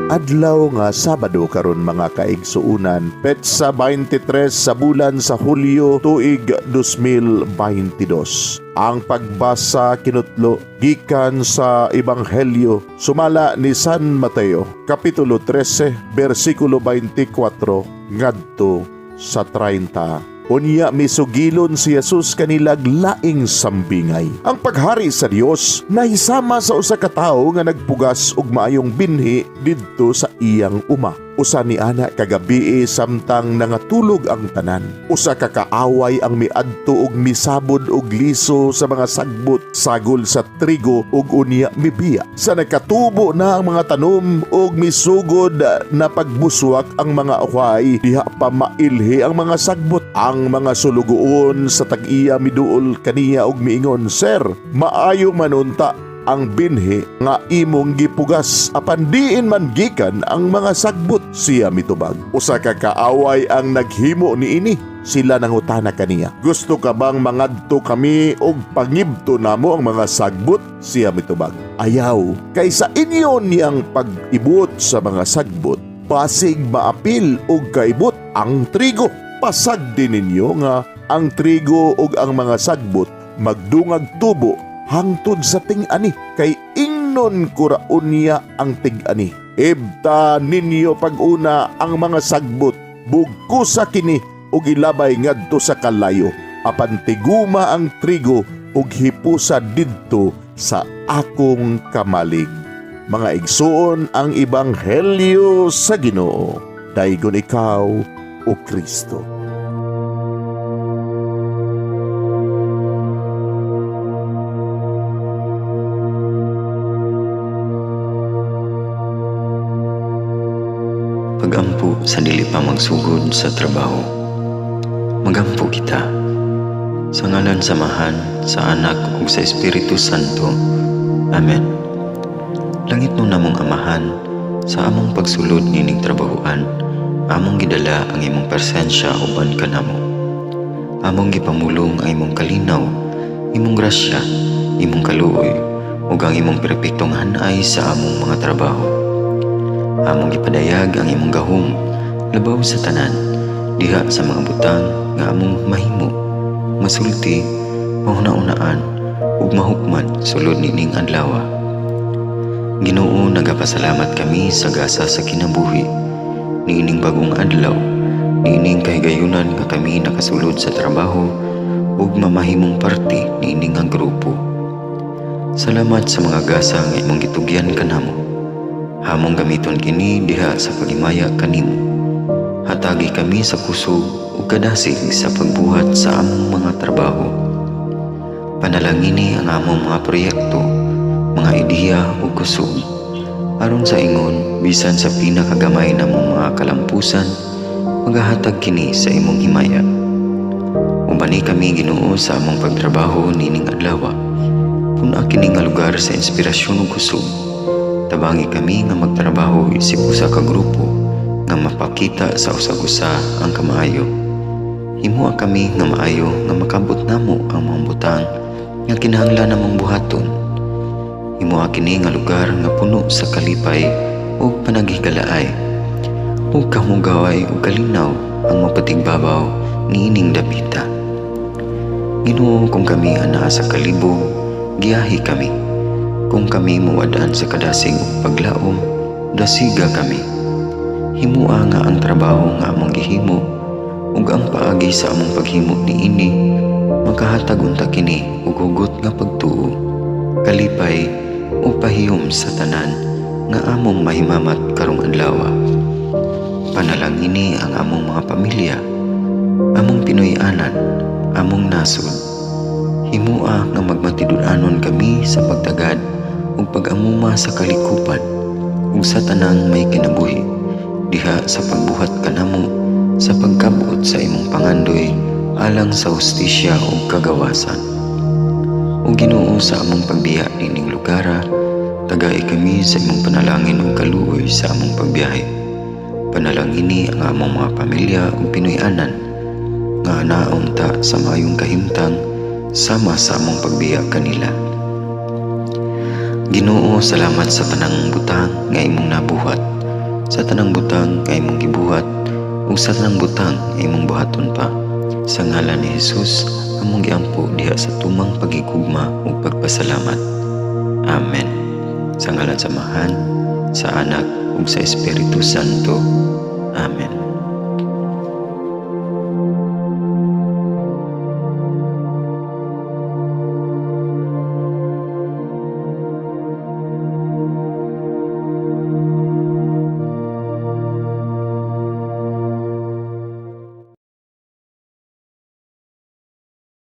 Adlaw nga Sabado karon, mga kaigsuunan, petsa 23 sa bulan sa Hulyo, tuig 2022. Ang pagbasa kinutlo gikan sa Ebanghelyo sumala ni San Mateo, kapitulo 13, bersikulo 24 ngadto sa 30. Unya misugilon si Jesus kanilag laing sambingay. Ang paghari sa Dios nahisama sa usa ka tawo nga nagpugas og maayong binhi didto sa iyang uma. Usa ni ana kagabii, samtang nangatulog ang tanan, usa ka kaaway ang miadto og misabod og liso sa mga sagbot sagol sa trigo ug unya mibiya. Sa nakatubo na ang mga tanom ug misugod na pagbuswak ang mga uhay, diha pa mailhi ang mga sagbot. Ang mga sulugoon sa tag-iya miduol kaniya ug miingon, "Sir, maayo man unta ang binhi nga imong gipugas, apan diin man gikan ang mga sagbot?" Siya mitubag, "Usa ka kaaway ang naghimo niini." Sila nangutana kaniya, "Gusto ka bang mangadto kami og pangibto namo ang mga sagbot?" Siya mitubag, "Ayaw, kay sa inyo niyang pag-ibot sa mga sagbot, basig maapil og kaibot ang trigo. Pasagdi ninyo nga ang trigo ug ang mga sagbot magdungag tubo hangtod sa ting-ani, kay ingnon ko ra unya ang tig-ani, 'Ibta ninyo pag-una ang mga sagbot, bugkosa kini ug ilabay ngadto sa kalayo, apan tiguma ang trigo ug hipusa didto sa akong kamalig.'" Mga igsuon, ang ebanghelyo sa Ginoo. Daygon ikaw, o Kristo. Pagampo sa dili pa magsugod sa trabaho. Magampo kita. Sa ngalan sa Amahan, sa Anak ug sa Espiritu Santo. Amen. Langitnon namong Amahan, sa among pagsulod nining trabahoan, among gidala ang imong presensya uban kanamo. Among gipamulong ang imong kalinaw, imong grasya, imong kaluoy, ug ang imong perpektong hanay sa among mga trabaho. Among gipadayag ang imong gahom labaw sa tanan diha sa mga butang nga among mahimo, masulti, mahuna-unaan ug mahukman sulod nining adlaw. Ginoo, nagapasalamat kami sa gasa sa kinabuhi niining bagong adlaw, niining kahigayunan nga kami nakasulod sa trabaho ug mamahimong parte niini nga grupo. Salamat sa mga gasa nga imong gitugyan kanamo. Among gamiton kini diha sa paghimaya kanimo. Hatagi kami sa kusog ug kadasig sa pagbuhat sa among mga trabaho. Panalangini ang among mga proyekto, mga ideya ug kusog. Aron sa ingon, bisan sa pinakagamay namong mga kalampusan, magahatag kini sa imong himaya. Ubani kami, Ginoo, sa among pagtrabaho nining adlaw. Pun-a kini nga lugar sa inspirasyon ug kusog. Tabangi kami nga magtrabaho isip usa ka grupo nga mapakita sa usag-usa ang kamaayo. Himoa kami nga maayo nga makabot namo ang mga butang nga kinahanglan namong buhaton. Himoa kini nga lugar nga puno sa kalipay ug panaghigalaay. Ug kahugaway ug kalinaw ang mapatigbabaw niining dapita. Ginoo, kung kami anaa sa kalibog, giyahi kami. Kung kami muwad-an sa kadasig ug paglaom, dasiga kami. Himua nga ang trabaho nga among gihimo ug ang paagi sa among paghimo niini makahatag unta kini og hugot nga pagtuo, kalipay ug pahiyom sa tanan nga among mahimamat karong adlaw. Panalangini ang among mga pamilya, among Pinoy-anan, among nasod. Himua nga magmatinud-anon kami sa pagtagad ug pag-amuma sa kalikupan ug sa tanang may kinabuhi diha sa pagbuhat kanamo sa pagkabot sa imong pangandoy alang sa hustisya ug kagawasan. O Ginoo, sa among pagbiya nining lugara, tagai kami sa imong panalangin ug kaluoy sa among pagbiyahe. Panalangini ang among mga pamilya ug Pinoy-anan nga anaon ta sa maayong kahimtang sama sa among pagbiya kanila. Ginoo, salamat sa tanang butang nga imong nabuhat. Sa tanang butang nga imong gibuhat ug sa tanang butang nga imong buhaton pa. Sa ngalan ni Jesus, among giampo diha sa tumang paghigugma ug pagpasalamat. Amen. Sa ngalan sa Amahan, sa Anak ug sa Espiritu Santo. Amen.